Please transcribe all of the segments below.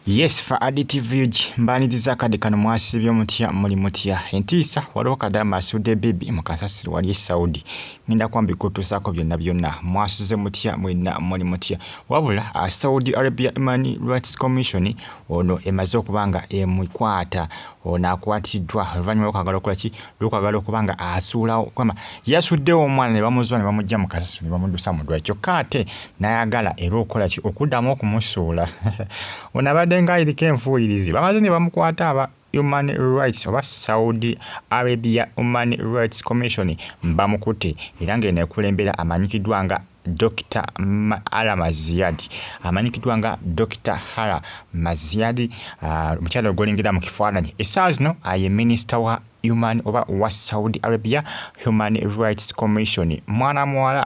Yes, fa additive UG mbaniriza akadde kano. Mwasiibye mutya? Muli mutya? Entiisa, waliwo kadaama asudde baby mu kasasiro wali e Saudi. Ngenda kwambika otuusaako byonna byonna. Mwasuze mutya mwenna? Muli mutya? Wabula Saudi Arabia Human Rights Commission ono emaze okuba nga emukwata. Ono akwatiddwa oluvannyuma lwokwagala okukola ki? Lwokwagala okuba nga asuulawo kwama yasuddewo omwana ne bamuzuula ne bamugja mu kasasiro ne bamuddusa mu ddwaliro, kyokka ate n'ayagala era okukola ki? Okuddamu okumusuula. Ono abadde ng'ayiriko enfuuyirizi, bamaze ne bamukwata aba Human Rights oba Saudi Arabia Human Rights Commission bamukutte, era ng'eno ekulembera amanyikiddwa nga Dr. Hala Maziad, amanyikiddwa nga Dr. Hala Maziad, omukyala ogwolengera mu kifaananyi essaawa zino ye minisita wa human oba wa Saudi Arabia Human Rights Commission. Mwana muwala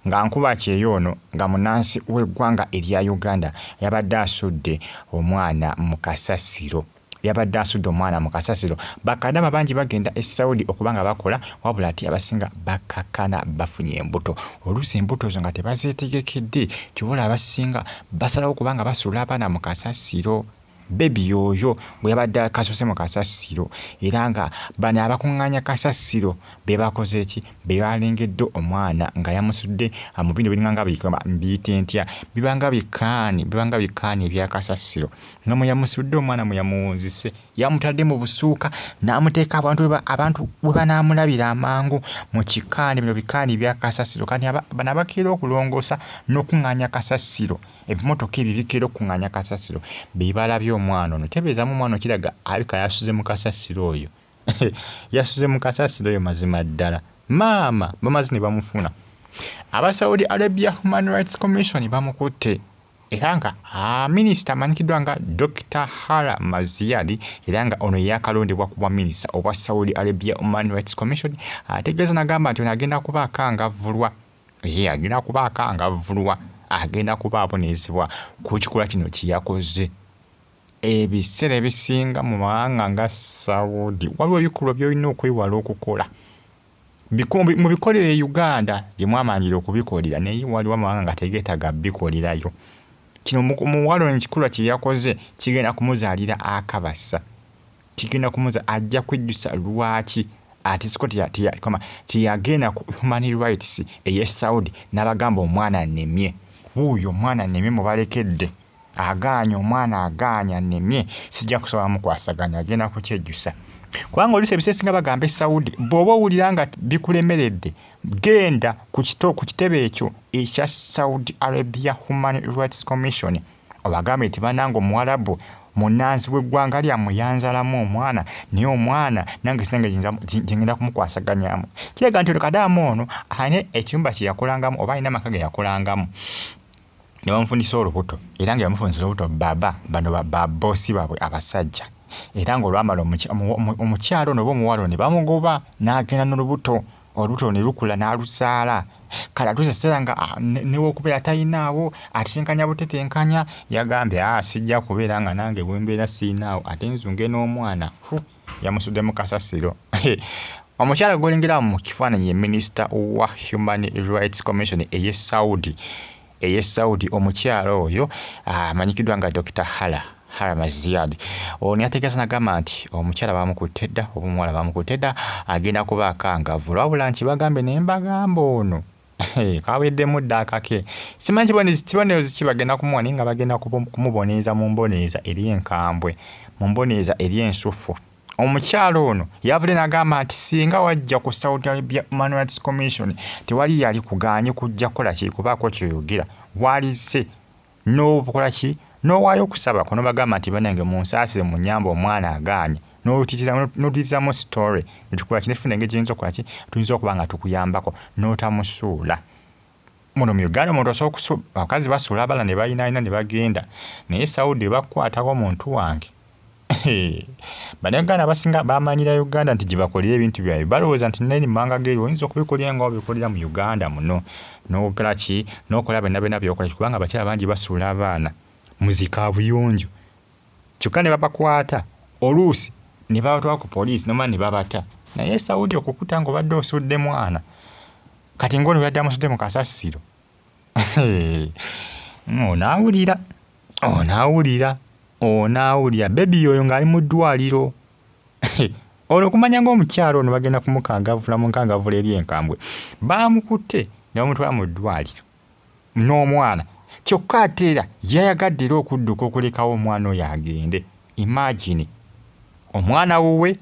nga nkuba kyeyo ono nga munnansi w'eggwanga erya Uganda yabadde asudde omwana mu kasasiro, yabadde asudde omwana mu kasasiro. Bakadama bangi bagenda e Saudi okuba nga bakola, wabula ate abasinga bakkakkana bafunye embuto, oluusi embuto ezo nga tebazeetegekedde. Kyova abasinga basalawo okuba nga basuula abaana mu kasasiro. Baby y'oyo bwe yabadde akasuse mu kasasiro, era nga bano abakuŋŋaanya kasasiro be bakoze ki? Be balengedde omwana nga yamusudde mu bino biringa nga mbiyite ntya, biba nga bikaani, biba nga bikaani ebya kasasiro, nga mwe yamusudde omwana, mwe yamuwunzise, yamutadde mu busuuka n'amuteeka abantu we banaamulabira amangu mu kikaani, bino bikaani bya kasasiro. Kati bano abakeera okulongoosa n'okuŋŋaanya kasasiro, ebimotoka ebyo bikeera okuŋŋaanya kasasiro, be balabye omwana ono. Tebeezaamu omwana okiraga alabika yasuze mu kasasiro oyo, yasuze mu kasasiro oyo mazima ddala. Maama bamaze ne bamufuna. Aba Saudi Arabia Human Rights Commission bamukutte, era nga minisita amanyikiddwa nga Dr. Hala Maziad, era nga ono yakalondebwa ku bwa minisita obwa Saudi Arabia Human Rights Commission, ategeeza nagamba nti ono agenda kuba akangavvulwa, agenda kuba akangavvulwa, agenda kuba abonerezebwa ku kikolwa kino kye yakoze. Ebiseera ebisinga mu mawanga nga Saudi waliwo ebikolwa by'olina okwewala okukola. Mu bikolera e Uganda gye mwamanyira okubikolera, naye waliwo amawanga nga tegeetaaga bikolerayo. Kino muwala ono ekikolwa kye yakoze kigenda kumuzaalira akabasa, kigenda kumuza ajja kwejjusa lwaki ate siko teyagenda ku human rights ey'e Saudi n'abagamba omwana nnemye, wuuyo omwana nnemye, mubalekedde agaanye omwana, agaanye annemye, sijja kusobola mukwasaganya. Agenda kukyejjusa kubanga oluusi ebiseera ebisinga bagamba e Saudi bw'oba owulira nga bikulemeredde, genda ku kitebe ekyo ekya Saudi Arabia Human Rights Commission obagambe nti bannange, omuwalabu munnansi w'eggwanga lyammwe yanzalamu omwana, naye omwana nange sinange gyengenda kumukwasaganyamu. Kiraga nti ono kadaama ono alina ekiyumba kye yakolangamu oba alina amaka ge yakolangamu ne bamufunisa olubuto, era nga yamufunisa olubuto baba bano baboosi baabwe abasajja, era ng'olwamala omukyalo ono oba omuwala ono ne bamugoba n'agenda n'olubuto, olubuto ne lukula n'aluzaala. Kale atuuse ekiseera nga newokubeera talinaawo, atetenkanya butetenkanya. Yagambye, "A, sijja kubeera nga nange bwe mbeera sirinaawo ate nzunge n'omwana." Yamusudde mu kasasiro. Omukyala gw'olengera mu kifaananyi ye minisita wa Human Rights Commission ey'e Saudi, ey'e Saudi. Omukyala oyo amanyikiddwa nga Dr. Hala Maziad. Ono yategeeza nagamba nti omukyala bamukutte dda oba omuwala bamukutte dda, agenda kuba akangavvula. Wabula nti bagambye naye mbagamba ono kaweddemu dda akake, simanyi kibonerezo ki bagenda kumuwa, naye nga bagenda kumubonereza mu mbonereza eri enkambwe, mu mbonereza eri ensufu. Omukyala ono yavudde n'agamba nti singa wajja ku Saudi Arabia Human Rights Commission tewali yali kugaanye kujja kukola ki, kubaako kyoyogera, walizze n'okola ki, n'owaayo okusaba ko n'obagamba nti bannange, munsaasire, munnyambe, omwana agaanye, n'otuyitiramu story netukola ki, netufuna engeri gyeyinza okukola ki, tuyinza okuba nga tukuyambako n'otamusuula. Muno mu Uganda omuntu osobola, abakazi basuula abaana ne bayinaayina ne bagenda, naye Saudi bakukwatako omuntu wange. Bannayuganda abasinga bamanyira Uganda nti gye bakolera ebintu byabwe, balowooza nti neri mu mawanga geeri oyinza okubikolera nga obikolera mu Uganda muno n'okola ki, n'okola byonna byonna by'okola, kubanga abakyala bangi basuula abaana mu zikaabuyonjo, kyokka ne babakwata oluusi ne babatwala ku poliisi nomala ne babata. Naye Saudi okukuta ng'obadde osudde mwana, kati ng'ono yadde amusudde mu kasasiro, onaawulira, onaawulira. Onaawulira bebi oyo ng'ali mu ddwaliro. Olwo okumanya ng'omukyala ono bagenda kumukangavvula mu nkangavvula eri enkambwe, baamukutte ne bamutwala mu ddwaliro n'omwana kyokka ate era yayagadde era okudduka okulekawo omwana oyo agende. Imagine omwana wuwe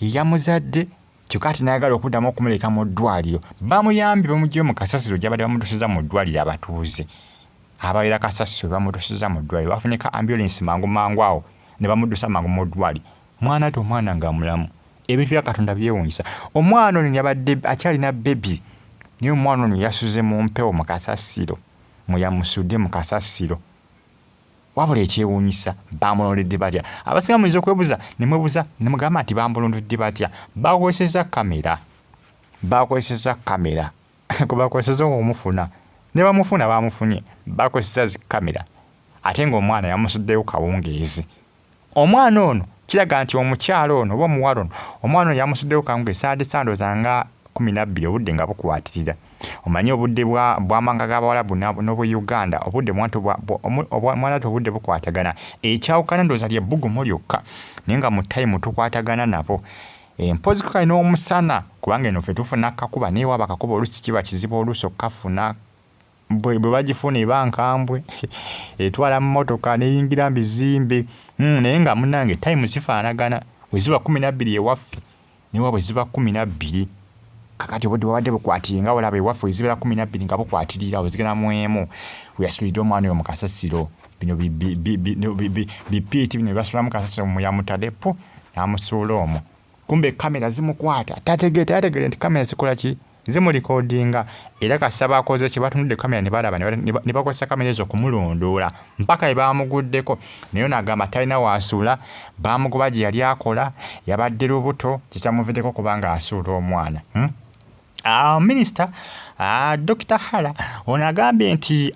ye yamuzadde kyokka ate n'ayagala okuddamu okumuleka mu ddwaliro. Bamuyambye bamuggyeyo mu kasasiro gy'abadde bamutuusizza mu ddwaliro abatuuze ababeera kasasiro bamutuusizza mu ddwaliro bafunye ka ambulensi mangu mangu awo ne bamuddusa mangu mu ddwaliro. Mwana ate omwana nga mulamu. Ebintu bya Katonda byewuunyisa. Omwana ono yabadde akyalina bbebi naye omwana ono yasuze mu mpewo mu kasasiro mwe yamusudde mu kasasiro. Wabula ekyewuunyisa baamulondedde batya? Abasinga muyinza okwebuuza ne mwebuuza ne mugamba nti baamulondedde batya? Baakozesezza kkamera, baakozesezza kkamera kwe bakozesezza okumufuna ne bamufuna baamufunye bakozesezza zikkamera ate ng'omwana yamusuddeyo kawungeezi. Omwana ono kiraga nti omukyala ono oba omuwala ono omwana ono yamusuddeyo kawungeezi saadde sandooza nga 12 obudde nga bukwatirira. Omanyi obudde bw'amawanga g'Abawalabu n'obwe Uganda obudde mwanatu obudde bukwatagana. Ekyawukana ndowooza ly'ebbugumu lyokka naye nga mu tayimu tukwatagana nabo. Mpozzi ko kale n'omusana kubanga eno ffe tufuna kakuba naye waaba akakuba oluusi kiba kizibu oluusi okukafuna bwe bagifuna eba nkambwe etwala mmotoka n'eyingira mu bizimbe naye nga munnange tayimu zifaanagana bwe ziba 12 ewaffe n'ewaabwe ziba 12. Kaakati obudde bwabadde bukwatirire nga bw'olaba ewaffe we zibeera 12 nga bukwatirira awo zigenda mu emu we yasuulidde omwana oyo mu kasasiro. Bino bipiiti bino bye basuulamu kasasiro mwe yamutadde ppu n'amusuula omwo. Kumbe kkamera zimukwata tategeera nti kkamera zikola ki? Zimulikodinga era kasita bakoze ki batunudde kkamera ne balaba ne bakozesa kkamera ezo okumulondoola mpaka we baamuguddeko naye ono agamba talina w'asuula baamugoba gye yali akola yabadde lubuto kye kyamuviiddeko okuba ng'asuula omwana. Minisita Dokita Hala ono agambye nti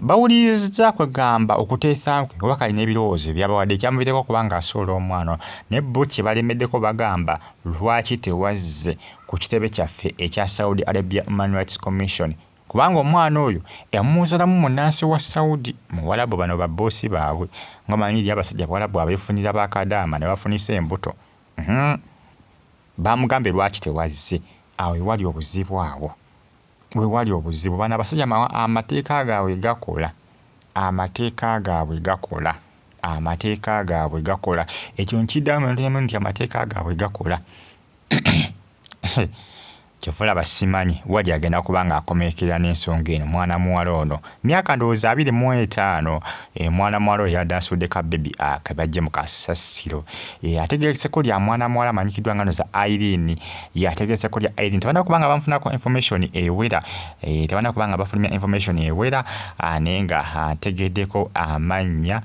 bawulirizza kwegamba okuteesa kwe oba kale n'ebirowoozo byabawadde ekyamuviiddeko okuba ng'asuula omwana ono naye bo kye balemeddeko bagamba lwaki tewazze ku kitebe kyaffe ekya Saudi Arabia Human Rights Commission kubanga omwana oyo yamuzaalamu munnansi wa Saudi Muwalabu bano babboosi baabwe nga omanyi eri abasajja Abawalabu abeefunira bakadaama ne bafunisa embuto. Baamugambye lwaki tewazze awo wewali obuzibu awo wewali obuzibu bano abasajja amateeka gaabwe gakola amateeka gaabwe gakola amateeka gaabwe gakola ekyo nkiddamu nti amateeka gaabwe gakola. Kyova olaba simanyi wa gy'agenda kuba ng'akomekerera n'ensonga eno mwana muwala ono myaka ndowooza 25 mwana muwala oyo yabadde asudde ka bbebi ke baggye mu kasasiro. Ategeerekeseko lya mwana muwala amanyikiddwa nga ndowooza Irene ye ategeerekeseko lya Irene tebannaba kuba nga bamufunako information ewera tebannaba kuba nga bafulumya information ewera naye nga ntegeddeko amannya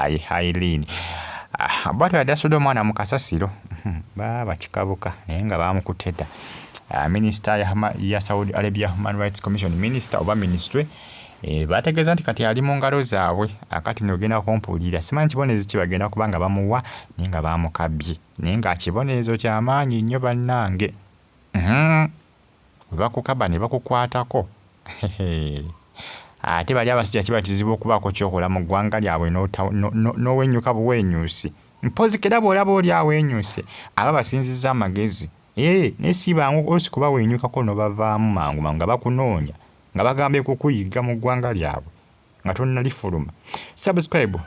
ye Irene. Bw'atyo yabadde asudde omwana mu kasasiro baaba kikabuka naye nga baamukutte dda. Minisita ya Saudi Arabia Human Rights Commission minisita oba minisitule bategeeza nti kati ali mu ngalo zaabwe akati nogenda kumpuulira simanyi kibonerezo ki bagenda kuba nga bamuwa naye nga baamukabye naye nga kibonerezo kyamaanyi nnyo bannange. Bwe bakukaba ne bakukwatako ate bali abasajja kiba kizibu okubaako ky'okola mu ggwanga lyabwe n'owenyuka buwenyusi. Mpozzi era bw'olaba oli awenyuse aba basinzizza amagezi. Naye si bangu oluusi kubawenyukako n'obavaamu mangu mangu nga bakunoonya nga bagambye kukuyigga mu ggwanga lyabwe nga tonnalifuluma. Subscribe mwera.